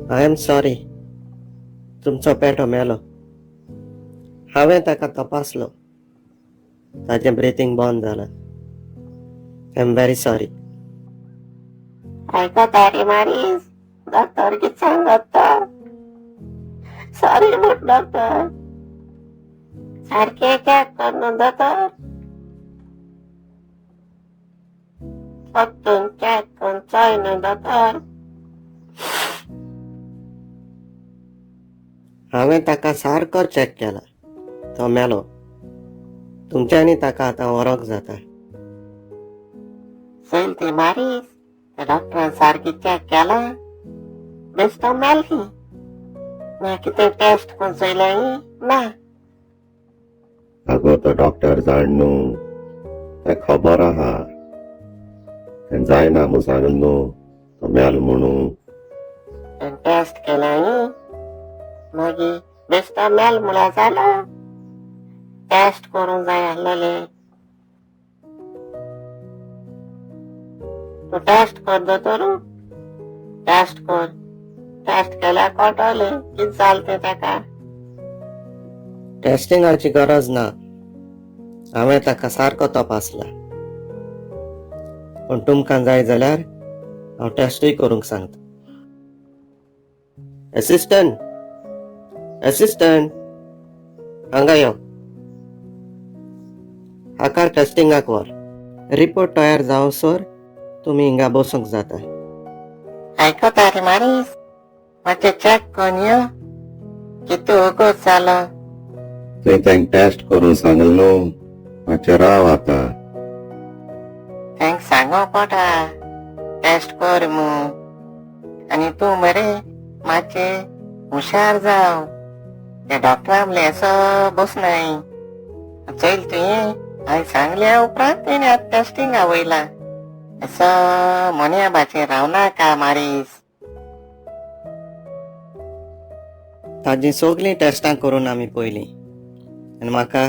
I am sorry, तुमचो पेटो मेलो. हांवें ताका तपासलो, ताजें ब्रिथींग बंद जालां. I am very sorry. आयकता रे मारीस, डॉक्टर कितें सांगता तो? सॉरी म्हण डॉक्टर. सारकें चॅक कर न्हू दोतोर. परतून चॅक करून चोय न्हू दोतोर. हांवें ताका सारको चॅक केला, तो मेलो. तुमच्यांनी ताका आतां व्हरूंक जाता. चल ती मारीस, त्या डॉक्टरान सारकी चॅक केलां, बेश्टो मेल ही. ना कितें टेस्ट करून चोयलें ना. आगो तो डॉक्टर जाण न्हू, ताका खबर आहा. तें जायना म्हूण सांगलें न्हू तो मेल म्हणू. टेस्ट केलां मागीर बेश्टो मेल म्हळ्यार जालो. टेस्ट करूंक जाय आसलेले. तूं टेस्ट कर दोतोर, टेस्ट कर. टेस्ट केल्यार कळटलें कितें जालें तें ताका. टेस्टिंगाची गरज ना, हांवें ताका सारको तपासला. पूण तुमकां जाय जाल्यार हांव टेस्टूय करूंक सांगता. एसिस्टंट, एसिस्टंट, हांगा यो. हाका टेस्टिंगाक व्हर. रिपोर्ट तयार जावसर तुमी हिंगा बसूंक जाता. आयकता रे मारीस, मातशें चॅक करून यो कितें वगत जालो. तुवें तांकां टेस्ट करूंक सांगलें न्हू, मातशें राव आतां. तांकां सांगो पडटा टेस्ट कर म्हूण. आनी तूं मरे मातशें हुशार जाव. त्या डॉक्टरा म्हणलें असो बसनाय. चोयल तुवें हांवें सांगल्या उपरांत तेणें आतां टेस्टिंगा वयला. असो मोन्या भाशेन रावनाका मारीस. ताजी सगळीं टेस्टां करून आमी पळयलीं आनी म्हाका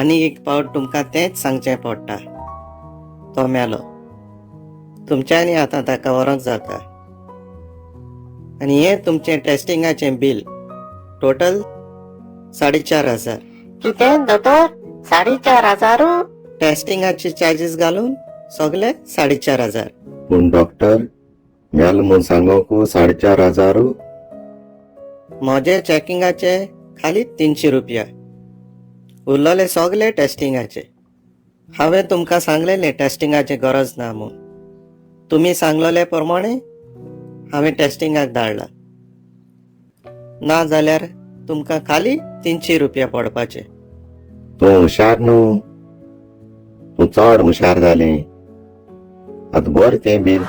आनी एक पावट तुमकां तेंच सांगचें पडटा, तो मेलो. तुमच्यांनी आतां ताका व्हरूंक जाता. आनी हें तुमचें टेस्टिंगाचें बील टोटल 4,500. कितें दोतोर, 4,500? टेस्टिंगाचे चार्जीस घालून सगळे 4,500. पूण डॉक्टर मेल म्हूण सांगोंक 4,500? म्हजे चॅकिंगाचे खाली 300 रुपया, उरलेले सगळे टेस्टिंगाचे. हांवें तुमकां सांगलेलें टेस्टिंगाची गरज ना म्हूण. तुमी सांगलेले प्रमाणे हांवें टेस्टिंगाक धाडला. ना जाल्यार तुमकां खाली 300 रुपया पडपाचे. तूं हुशार न्हू, तूं चड हुशार जाली. आतां बरें तें बील.